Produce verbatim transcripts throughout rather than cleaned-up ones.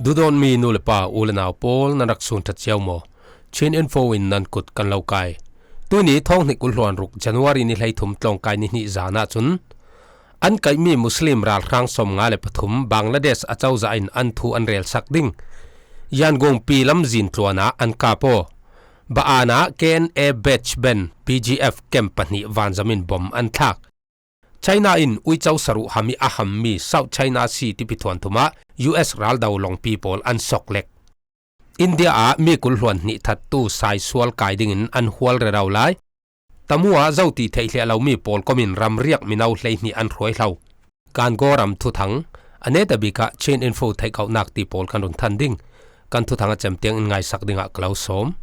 Duhdawtmi nu le pa, u le nau pawl, nan rak sun ṭha cio maw? Chin Info in nan kut kan lo kai. Tuni thawng hnih kul hluan ruk January ni hleithum tlawngkai ni hnih zan ah cun an kaihmi Muslim ralhrang sawmnga le pathum Bangladesh acozah in an thu an relsak ding. Yangon pi lamzin tluan ah an kap aw. Ba-an ah K N A Bach Ban B G F camp pahnih vanzam in bom an thlak. China in uico saruh ham ih a hammi South China Sea tipi thuanthum ah U S raldo lawngpi pawl an sawk lek. India ah mi kul hluan hnih thattu saisual kai dingin an hual rero lai. Tamu ah zo ti theih hliah lomi pawlkom in ramriak mino hleihnih an hruaihlo. Gangaw ram thuthang, a netabik ah Chin Info theihkauhnak ti pawl kan run than ding. Kan thuthang a cem tiang in ngaisak dingah ka lo sawm.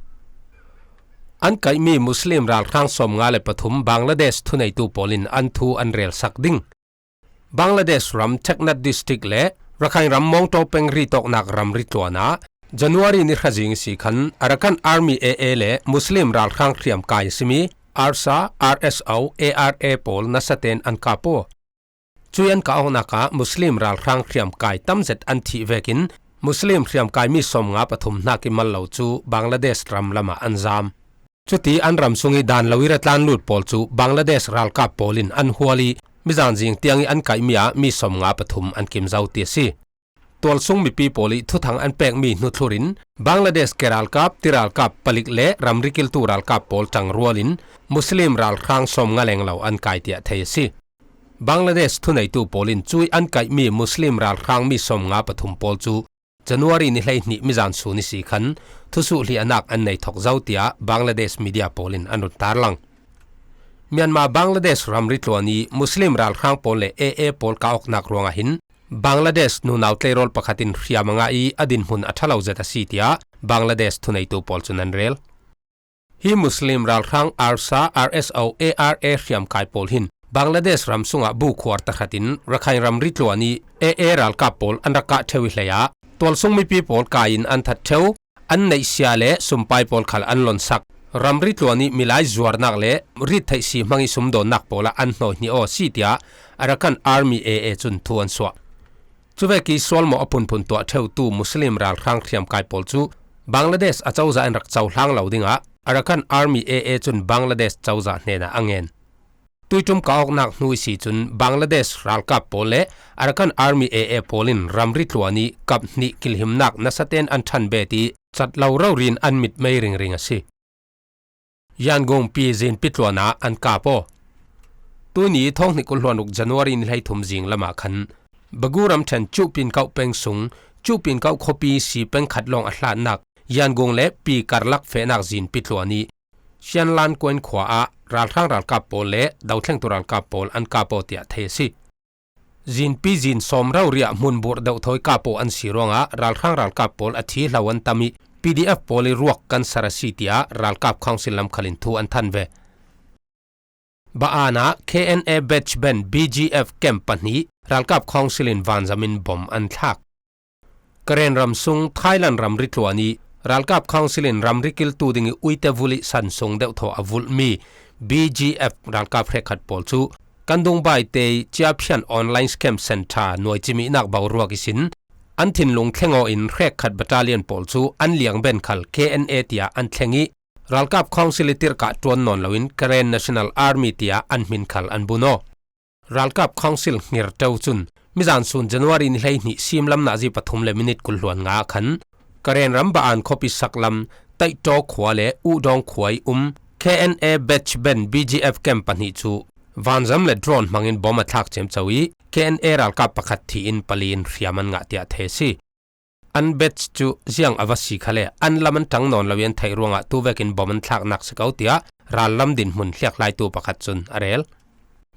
An kaihmi Muslim ralhrang sawmnga le pathum Bangladesh thuneitu pawl in an thu an relsak ding. Bangladesh ram Teknat District le Rakhine ram Mawngtaw peng ritawknak ramri tluan ah January ni hra zing ihsi khan Arakan Army A A le Muslim ralhrang hriamkai a simi ARSA, R S O, A R A pawl nasaten an kap aw. Cui an kah awknak ah Muslim ralhrang hriamkai tamzet an thih vekin Muslim hriamkai mi sawmnga pathum hnak ih mal lo cu Bangladesh ram lamah an zam. Cuti an ram sung ih dan lo ih ra tlan lut pawl cu Bangladesh ralkap pawl in an hual ih mizan zing tiang ih an kaihmi ah mi sawmnga pathum an kim zo ti a si. Tualsung mipi pawl ih thuthang an pekmi hnuthlur in Bangladesh ke ralkap, ti ralkap palik le ramri kiltu ralkap pawl ṭangrual in Muslim ralhrang sawmnga lenglo an kai tiah thei a si. Bangladesh thuneitu pawl in cui an kaihmi Muslim ralhrang mi sawmnga pathum pawl cu January ni hleihnih mizan sun ihsi khan thusuhhliahnak an nei thok zo, tiah Bangladesh media pawl in an run tarlang. Myanmar Bangladesh ramri tluan ih Muslim ralhrang pawl le A A pawl kah awknak ruangah hin Bangladesh nunau tleirawl pakhat in hriam a ngah ih a dinhmun a ṭha lo zet a si, tiah Bangladesh thuneitu pawl cun an rel. Hi Muslim ralhrang ARSA, R S O, A R A hriamkai pawl hin Bangladesh ram sungah bu khuar tahratin Rakhine ramri tluan ih A A ralkap pawl an rak kah ṭheu ih hleiah tualsung mipi pawl kai in an that ṭheu, an neihsia le sumpai pawl khal an lonsak. Ramri tluan ih milai zuarnak le rit theih si hmang ih sumdawnnak pawl ah an hnawi hnih aw a si, tiah Arakan Army A A cun thu an suah. Cuvek ih sualmawh a phunphun tuah ṭheutu Muslim ralhrang hriamkai pawl cu Bangladesh acozah in rak cohlang lo dingah Arakan Army A A cun Bangladesh cozah hnenah a ngen. Tuiṭum kah awknak hnu ihsi cun Bangladesh ralkap pawl le Arakan Army A A pawl in ramri tluan ih kap hnih kilhimnak nasaten an ṭhan bet ih cat lo rori in an mitmei ringring a si. Yangon pi zinpi tluan ah an kap aw. Tuni thawng hnih kul hluan ruk January ni hleithum zing lamah khan Bagu ramṭhen Cuhpinkauh peng sung Cuhpinkauh khuapi si peng khat lawng a hlatnak Yangon le pi karlak fehnak zinpi tluan ih Sianlan Kuan khua ah ralhrang ralkap pawl le dothlengtu ralkap pawl an kap aw, tiah thei a si. Zinpi zin sawm rori ah hmunburh deuhthawi kap aw an si ruangah ralhrang ralkap pawl a thi hlo an tam ih P D F pawl ih ruak kan sar a si, tiah ralkap council lam khal in thu an than ve. Ba-an ah K N A Bach Ban B G F camp pahnih ralkap council in vanzam in bom an thlak. Karen ram sung Thailand ramri tluan ih ralkap council in ramri kiltu ding ih uite vulh ih san sung deuhthaw a vulhmi B G F ralkap hrekkhat pawl cu Kandungbai te ih ciaphian online scam centre nuaicimihnak boruak ihsin an thinlung thleng aw in hrekkhat battalion pawl cu an liangben khal K N A tiah an thleng ih ralkap council ih tirhkah ṭuan nawn loin Karen National Army tiah an hmin khal an bun aw. Ralkap council hngirṭeu cun mizan sun January ni hleihnih simlam nazi pathum le minit kul hluan nga ah khan Karen ram Ba-an khuapi saklam Taihtaw khua le Uhdawng khua ih um K N A Bach Ban B G F camp pahnih cu vanzam le drone hmangin bom a thlak ciamco ih K N A ralkap pakhat thi in pali in hriam an ngah, tiah thei a si. An batch cu ziang a va si khal le an lam an ṭang nawn lo ih an theih ruangah tuvekin bom an thlaknak si ko, tiah rallam dinhmun hliaklaitu pakhat cun a rel.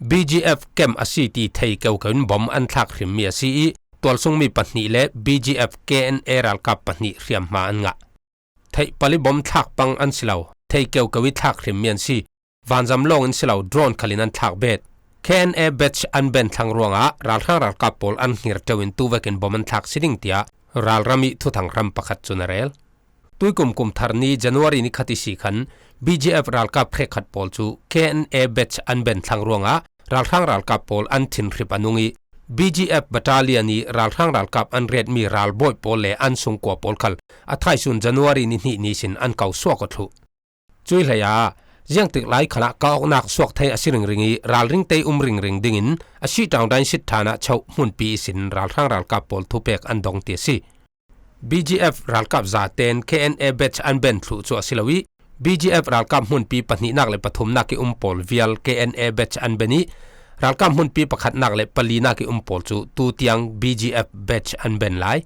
B G F camp a si ti thei keukeu in bom an thlak hrimmi a si ih tualsungmi pahnih le B G F K N A ralkap pahnih hriamhma an ngah. Theih pali bom thlak pang an si lo, thei keukeu ih thlak hrimmi an si. Vanzam lawng in si lo, drone khal in an thlak bet. K N A batch an ban thlang ruangah ralhrang ralkap pawl an hngirṭeu in tuvekin bom an thlak si ding, tiah ralram ih thuthang hram pakhat cun a rel. Tuikum kum thar ni January ni khat ihsi khan B G F ralkap hrekkhat pawl cu K N A batch an ban thlang ruangah ralhrang ralkap pawl an thinhrip a nung ih B G F battalion ih ralhrang ralkap an retmi ralbawi pawl le an sungkua pawl khal a thaisun January ni hnih ni sin an kau suak aw thluh. Cui hlei a ziangtik lai khalah kah awknak suak thei a si ringring ih ralringte um ringring dingin a sih ṭaungdain sit ṭhan ah choh hmunpi ihsin ralhrang ralkap pawl thupek an dong ti a si. B G F ralkap zaten K N A batch an ben thluh cu a si lo ih, B G F ralkap hmunpi pahnihnak le pathumnak ih um pawl vial K N A batch an ben ih, ralkap hmunpi pakhatnak le palinak ih um pawl cu tutiang B G F batch an ben lai.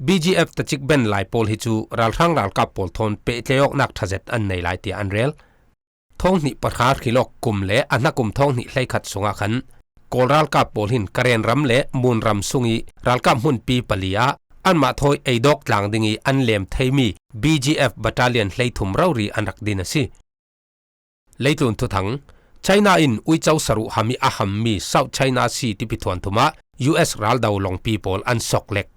B G F tacik ben lai pawl hi cu ralhrang ralkap pawl thawn pehtlai awknak ṭha zet an nei lai tiah an rel. Thawng hnih pahra hrilawk kum le a hnakum thawng hnih hleikhat sungah khan Kawl ralkap pawl hin Karen ram le Mun ram sungih ralkap hmunpi pali ah anmah thawi eidawk tlang dingih an lem theimi B G F battalion hleithum rori an rak din a si. Leitlun thuthang, China in uico saruh ham ih a hammi South China Sea tipi thuanthum ah U S raldo lawngpi pawl an sok lek.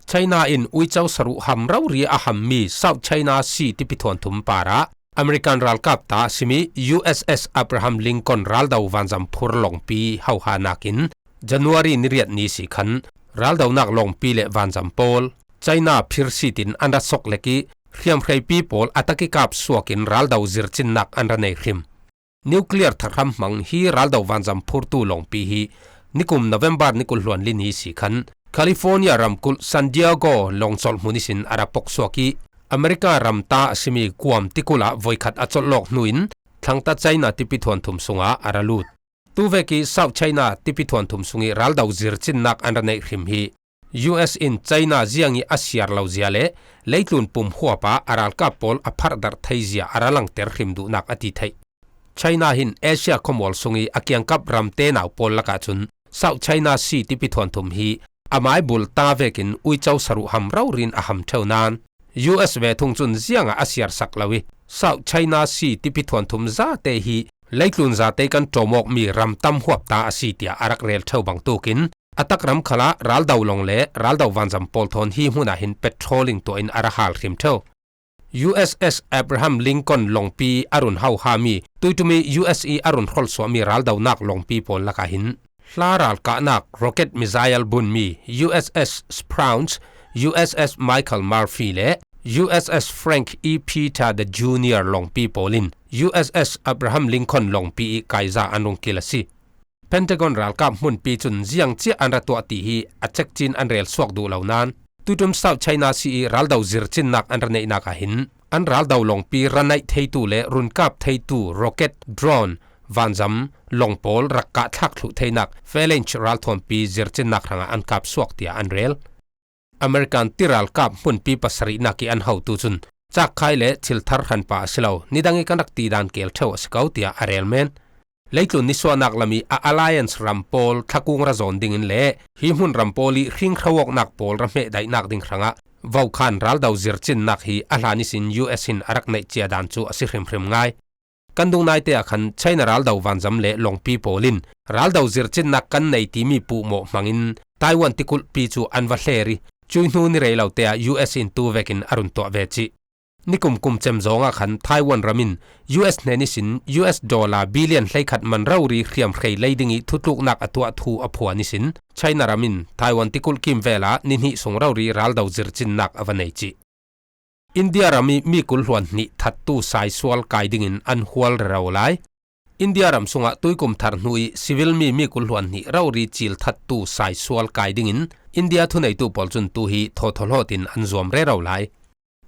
China in uico saruh ham rori a hammi South China Sea tipi thuanthum parah American ralkap ta a simi U S S Abraham Lincoln raldo vanzam phur lawngpi hoha nakin January ni riat ni si khan raldonak lawngpi le vanzam pawl China phir sitin an ra sok lek ih hriamhreipi pawl a takikap suakin raldo zircinnak an ra nei hrim. Nuclear tharham hmang hi raldo vanzam phurtu lawngpi hi nikum November ni kul hluan li ni si khan California ramkulh San Diego lawngcolh hmun ihsin a ra poksuak ih America ram ta a simi Guam tikulh ah voikhat a colh lawk hnuin thlangta China tipi thuanthum sungah a ra lut. Tuvek ih South China tipi thuanthum sungih raldo zircinnak an ra neih hrim hi U S in China ziangih a siar lo zia le leitlun pum huap ah a ralkap pawl a pharhdarh thei zia a ra langter hrim duhnak a ti theih. China hin Asia khuamual sungih a kiangkap ramte nau pawl lakah cun South China Sea tipi thuanthum hi a maibul ta vekin uico saruh ham rori in a ham ṭheu nain U S ve thung cun ziangah a siarsak lo ih South China Sea tipi thuanthum zate hi leitlun zate kan ṭawm awkmi ram tam huap ta a si tiah a rak rel ṭheu bangtukin a tak ram khalah raldo lawng le raldo vanzam pawl thawn hi hmunah hin patrolling tuah in a ra hal hrim ṭheu. U S S Abraham Lincoln lawngpi a run hohami tuiṭum ih U S ih a run hrawlsuahmi raldonak lawngpi pawl lakah hin hla ralkahnak rocket missile bunmi U S S Sprouts, U S S Michael Murphy le U S S Frank E. Peter the Junior lawngpi pawl in U S S Abraham Lincoln lawngpi ih kaizah an rung kil a si. Pentagon ralkap hmunpi cun ziang ciah an ra tuah ti hi a cekcin an rel suak duh lo nain tuiṭum South China Sea ih raldo zircinnak an ra neihnak ah hin an raldo lawngpi ra naih theitu le runkap theitu rocket, drone, vanzam, lawng pawl rak kah thlak thluh theinak phalange ralthuampi zircinnak hrangah an kap suak tiah an rel. American tiralkap hmunpi pasarihnak ih an hotu cun cakkhai le thilthar hranpa a si lo, nidang ih kan rak ti dan keel ṭheu a si ko tiah a rel men. Leitlun nisuahnak lam ih a alliance ram pawl thlakung ra zawn dingin le hi hmun ram pawl ih hringhro awknak pawl ra hmeh daihnak ding hrangah vokhan raldo zircinnak hi a hlan ihsin U S hin a rak neih cia dan cu a si hrimhrim ngai. Kan dung naite ah khan China raldo vanzam le lawngpi pawl in raldo zircinnak kan nei timi puhmawh hmangin Taiwan tikulhpi cu an va hler ih cui hnu ni rei lote ah U S in tu vekin a run tuah ve cih. Nikum kum cem zawngah khan Taiwan ram in U S hnen ihsin U S dollar billion hleikhat man rori hriamhrei lei ding ih thutluknak a tuah thu a phuan ihsin China ram in Taiwan tikulh kimvel ah ni hnih sung rori raldo zircinnak a va nei cih. India ram ih mi kul hluan hnih thattu saisual kai dingin an hual rero lai. India ram sungah tuikum thar hnu ih civil mi mi kul hluan hnih rori cil thattu saisual kai dingin India thuneitu pawl cun tu hi thawthaw hlawtin an zuam rero lai.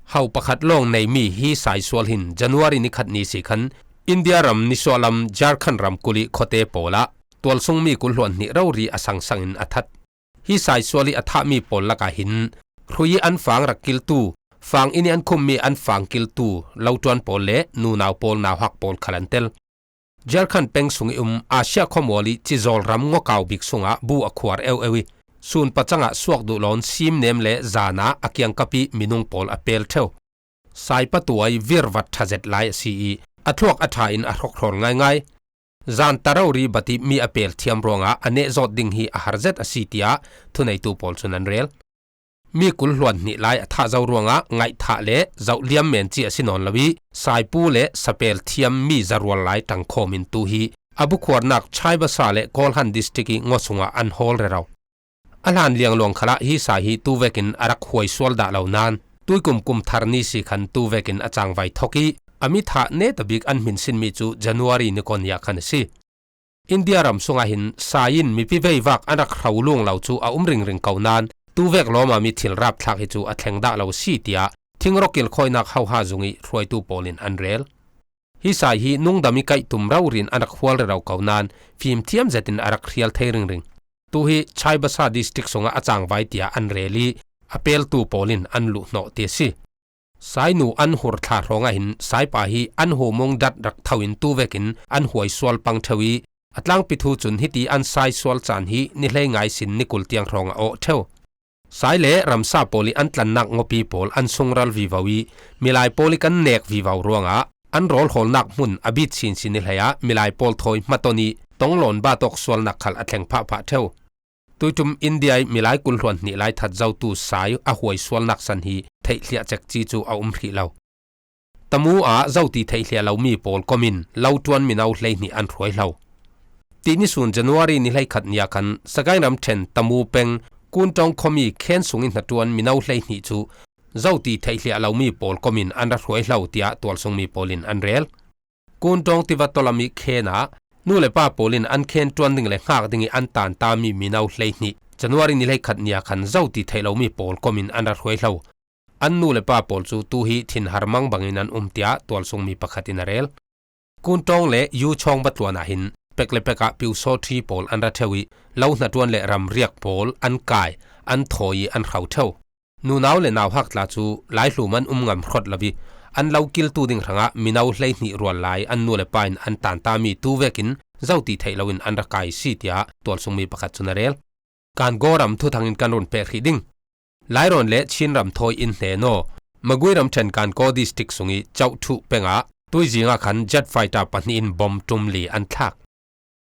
Hau pakhat lawng neimi hi saisual hin January ni khat ni si khan India ram nisuahlam Jharkhand ramkulh ih khuate pawl ah tualsung mi kul hluan hnih rori a sangsangin a that. Hi saisual ih a thahmi pawl lakah hin hrui ih an fang rak kiltu, fang inn ih an khummi an fang kiltu, loṭuan pawl le nunau pawl nauhak pawl khal an tel. Jharkhand peng sung ih um Asia khuamual ih cizawl ram ngokau bik sungah bu a khuar eueu ih sun pacangah suak duh lawn simnem le zan ah a kiangkap ih minung pawl a pel ṭheu. Saipatuai virvat ṭha zet lai a si ih a thluak a ṭha in a hrawkhrawl ngaingai. Zan ta rori bat ih mi a pel thiam ruangah a nehzawt ding hi a har zet a si tiah thuneitu pawl cun an rel. Mi kul hluan hnih lai a thah zo ruangah ngaihthah le zoh liam men ci a si nawn lo ih saipu le sapel thiam mi zarual lai ṭangkhawm in tu hi a bukhuarnak Chaibasa le Kolhan district i ngaw sungah an hawl rero. A hlan liangluang khalah hi sai hi tuvekin a rak huai sual dah lo nan, tuikum kum thar ni si khan tuvekin a cangvai thok i, a mi thah neta bik an hminsinmi cu January ni kawnia khan a si. India ram sungah hin sai in mipi veivak an rak hro luang lo cu a um ringring ko nan, tuvek lawmami thil rapthlak hi cu a thleng dah lo a si, tiah thingrok kilkhawinak hoha zung i hruaitu pawl in an rel. Hi sai hi nungdam i kaihtum rori in an rak hual rero ko nan, fimthiam zetin a rak hrial thei ringring. Tu hi Chaibasa district sungah a cangvai tiah an rel i, a peltu pawl in an luhhnawh ti a si. Sainu an hur thla hrawngah hin saipa hi an humung dat rak tho in tuvekin an huai sual pang theu i, a tlangpi thu cun hiti an sai sual caan hi ni hleinga ihsin ni kul tiang hrawng a awh theu. Sai le ramsa pawl i an tlannak ngawpi pawl an sungral vivo i, milai pawl i kan nek vivo ruangah an rawl hawlnak hmun a bit sinsin i hlei ah milai pawl thawi hmaton i tonglawn batawk sualnak khal a thleng phahphah theu. Tuitum India i milai kul hluan hnih lai that zotu sai a huai sualnak san hi theihhliah cekci cu a um hrih lo. Tamu ah zoti theihhliah lomi pawl komin lo ṭuan mino hleihnih an hruai hlo. Tihni sun January ni hleikhat nia khan Sagaing ramṭhen Tamu peng Kuntawng khuami khen sung i hnaṭuan mino hleihnih cu zoti theihhliah lomi pawl komin an ra hruai hlo, tiah tualsungmi pawl in an rel. Kuntawng tiva tawlam i khen ah nu le pa pawl in an khen ṭuan ding le hngak ding i an tantami mino hleihnih January ni hleikhat nia khan zoti theih lomi pawl komin an ra hruai hlo. An nu le pa pawl cu tu hi thinhar mang bangin an um, tiah tualsungmi pakhat in a rel. Kuntawng le Yuchawng va tluan ah hin pek le pek ah piusawṭhi pawl an ra theu i, lo hnaṭuan le ramriak pawl an kai, an thawi i an hro theu. Nunau le nauhak tla cu laihlum an um ngam hrawt lo i, an lo kiltu ding hrangah mino hleihnih rual lai an nu le pa in an tantami tuvekin zoti theih loin an ra kai si, tiah tualsungmi pakhat cun a rel. Kangaw ram thuthang in kan run pek hrih ding. Lairawn le Chin ram thawi in hnen aw. Magway ramṭhen Kangaw district sung i Chauhthu peng ah tuizing ah khan jet fighter pahnih in bom ṭum li an thlak.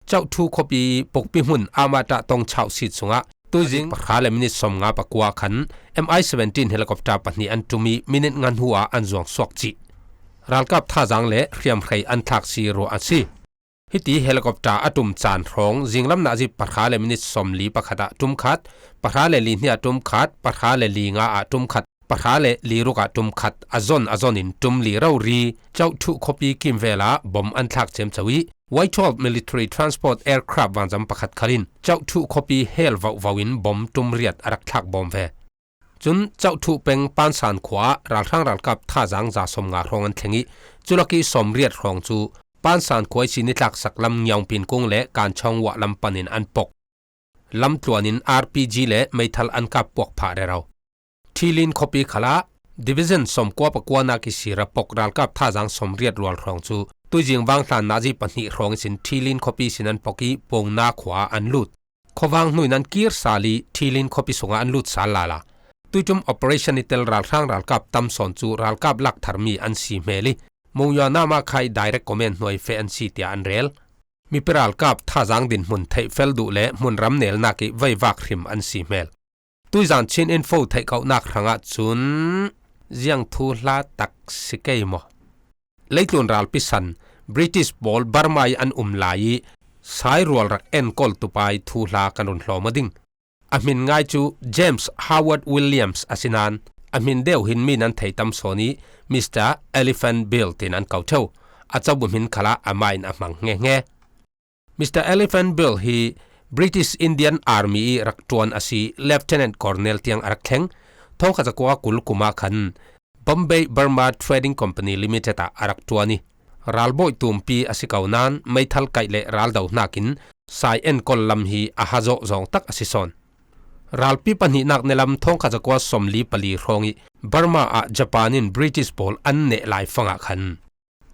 Chauhthu khuapi pukpi hmun Amata tong chauh seat sungah tuizing pahra le minit sawmnga pakua khan M I seventeen helicopter pahnih an ṭum i minit ngan hu ah an zuang suak cih. Ralkap thazaang le hriamhrei an thlak si ruah a si. Hiti helicopter a ṭum caan hrawng zinglam nazi pahra le minit sawmli pakhat ah ṭum khat, pahra le li hnih ah ṭum khat, pahra le li nga ah ṭum khat, pahra le li ruk ah ṭum khat a zon a zon in ṭum li rori Chauhthu khuapi kimvel ah bom an thlak ciamco i, Y twelve military transport aircraft vanzam pakhat khal in Chauhthu khuapi hel vauhvau in bom ṭum riat a rak thlak bawm ve. Cun Chauhthu peng Pansan khua ah ralhrang ralkap thazaang za sawmnga hrawng an thleng i, culak i sawmriat hrawng cu Pansan khua ihsin i tlaksak lam Ngiaungpin kung le Kanchawng wah lam panin an pok. Lamtluan in R P G le meithal an kap puak phah rero. Thilin khuapi khalah Division sawmkua pakuanak i sira pok ralkap thazaang sawmriat rual hrawng cu tuizing vang hlan nazi pahnih hrawng ihsin Thilin khuapi sin an pok i Pongna khua ah an lut. Khuavang hnuin an kir sal i Thilin khuapi sungah an lut sal lala. Tuiṭum operation i tel ralhrang ralkap tam sawn cu ralkap lak tharmi an si hmel i, Monywa Nama Khai direct command hnuai feh an si, tiah an rel. Mipi ralkap thazaang dinhmun theihfel duh le hmunram nelnak i veivak hrim an si hmel. Tuizan Chin Info theihkauhnak hrangah cun ziang thuhla tak si kei maw? Leitlun ralpi san British pawl Burma i an um lai i sairual rak enkawl tupai thuhla kan run hlawm aw ding. A hmin ngai cu James Howard Williams a si nan, a hmin deuh hin mi nan thei tam sawn i Mister Elephant Bill tiin an ko theu. A cobu hmin khalah amah in a hmang hngehnge. Mister Elephant Bill hi British Indian Army i rak ṭuan a si, Lieutenant Colonel tiang a rak thleng. Thawngkhat zakua kul kum ah khan Bombay Burma Trading Company Limited ah a rak ṭuan i, ralbawi tumpi a si ko nan meithal kaih le raldo hnakin sai enkawl lam hi a hazawh zawng tak a si sawn. Ralpi pahnihnak nilam thawngkhat zakua sawmli pali hrawng i Burma ah Japan in British pawl an neh lai fangah khan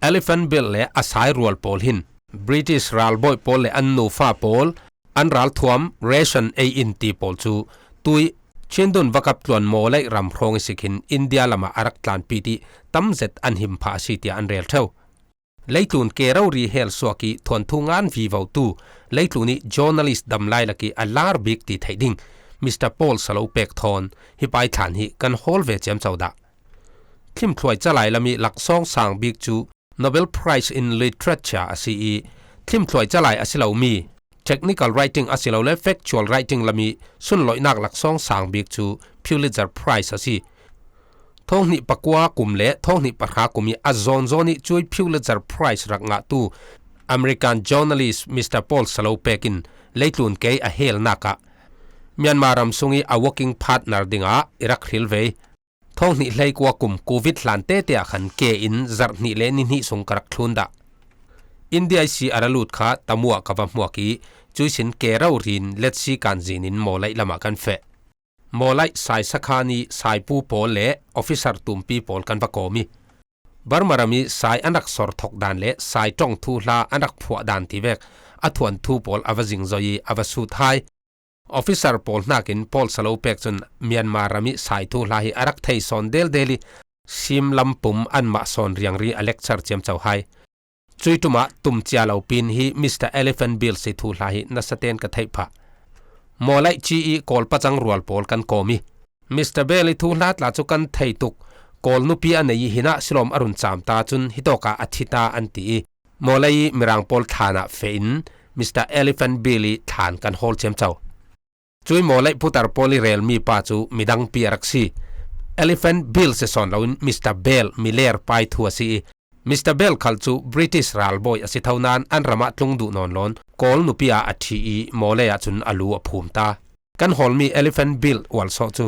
Elephant Bill le a sairual pawl hin British ralbawi pawl le an nufa pawl an ralthuam ration ei in ti pawl cu tui Chindun vakap tluan Mawlei ram hrawng i si khin India lamah a rak tlanpi ti tam zet an him phah a si, tiah an rel theu. Leitlun ke rori hel suak i thuanthu ngan vivotu leitlun i journalist dam lai lak i a lar bik ti theih ding Mister Paul Salo pek thawn hi paithlan hi kan hawl ve ciamco dah. Thlimthluai calai lam i laksawng sang bik cu Nobel Prize in Literature a si i, Thlimthluai calai a si lo mi, technical writing a si lo le factual writing lami sunloihnak laksawng sang bik cu Pulitzer Prize a si. Thawng hnih pakua kum le thawng hnih pahra kum i a zawnzawn i cui Pulitzer Prize rak ngahtu American journalist Mister Paul Salopek in leitlun kei a helnak ah Myanmar ram sung i a working partner dingah i rak hril ve. Thawng hnih hleikua kum Covid hlan tete ah khan ke in zarh hnih le ni hnih sung ka rak thlun dah. India i si a ra lut kha tamuah ka va hmuak i, cui sin ke raurin letsi kan zin in Mawlaih lamah kan feh. Mawlaih Sai Sakhan i Saipu pawl le officer tumpi pawl kan va kawm i, Burma ram i Sai an rak sor thok dan le Sai ṭong thuhla an rak phuah dan ti vek a thuanthu pawl a va zingzoi i a va sut hai. Officer pawl hnakin Paul Salopek cun Myanmar ram i Sai thuhla hi a rak thei sawn deldel i, sim lam pum anmah sawn riangri a lecture ciamco hai. Cui ṭumah tum cia lo pin hi Mister Elephant Bill si thuhla hi nasa ten ka theih phah. Mawlaih ci i Kawl pacang rual pawl kan kawm i, Mister Bell i thuhla tla cu kan thei tuk. Kawl nupi a nei i hinah silawm a run cam ta cun hitawkah a thi ta an ti i, Mawlaih i Mirang pawl thlan ah feh in Mister Elephant Bill i thlan kan hawl ciamco. Cui Mawlaih putar pawl i relmi pa cu midangpi a rak si. Elephant Bill si sawn loin Mister Bell miler pai thu a si i, Mister Bell khal cu British ralbawi a si tho nain an ramah tlung duh nawn lawn Kawl nupi ah a thi i Mawlaih ah cun a lu a phum ta. Kan hawlmi Elephant Bill ualsawh cu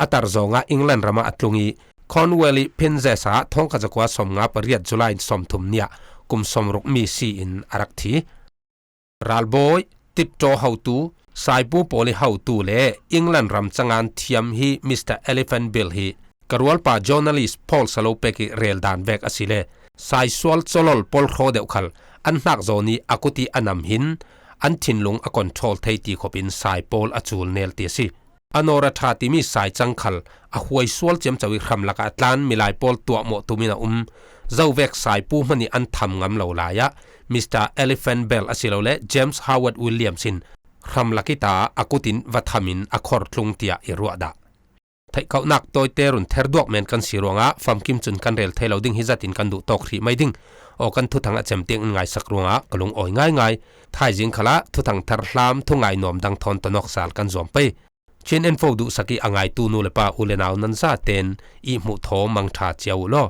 a tar zawngah England ramah a tlung i, Cornwall i Penzance ah thawngkhat zakua sawmnga pariat July sawmthum ni ah kum sawmruk mi si in a rak thi. Ralbawi, tipṭaw hotu, Saipu pawl i hotu le England ram cangan thiam hi Mister Elephant Bill hi ka rualpa journalist Paul Salopek i rel dan vek a si le, Sai sual cawlol pawl hraw deuh khal an hnak zawn i a kut i a nam hin an thinlung a control thei ti khop in Sai pawl a cul nel ti a si. A nawr a ṭha timi Sai cang khal a huai sual ciamco i hram lakah a tlan milai pawl tuahmawh tum in a um. Zovek Saipu hmanh i an tham ngam lo lai ah Mister Elephant Bell a si lo le James Howard Williams in hram lak i ta a kut in va tham in a khor tlung tiah i ruah dah. Theihkauhnak tawite run ther duak men kan si ruangah famkim cun kan rel thei lo ding hi zat in kan duh tawk hrih mai ding. Aw kan thuthang a cem tiang in ngaisak ruangah ka lungawi ngaingai. Thaizing khalah thuthang thar hlam thungai nuam dang thawn tonawk sal kan zuam pei. Chin Info duhsak i a ngaitu nu le pa u le nau nan zaten i hmuh thaw mangṭha cia uh law.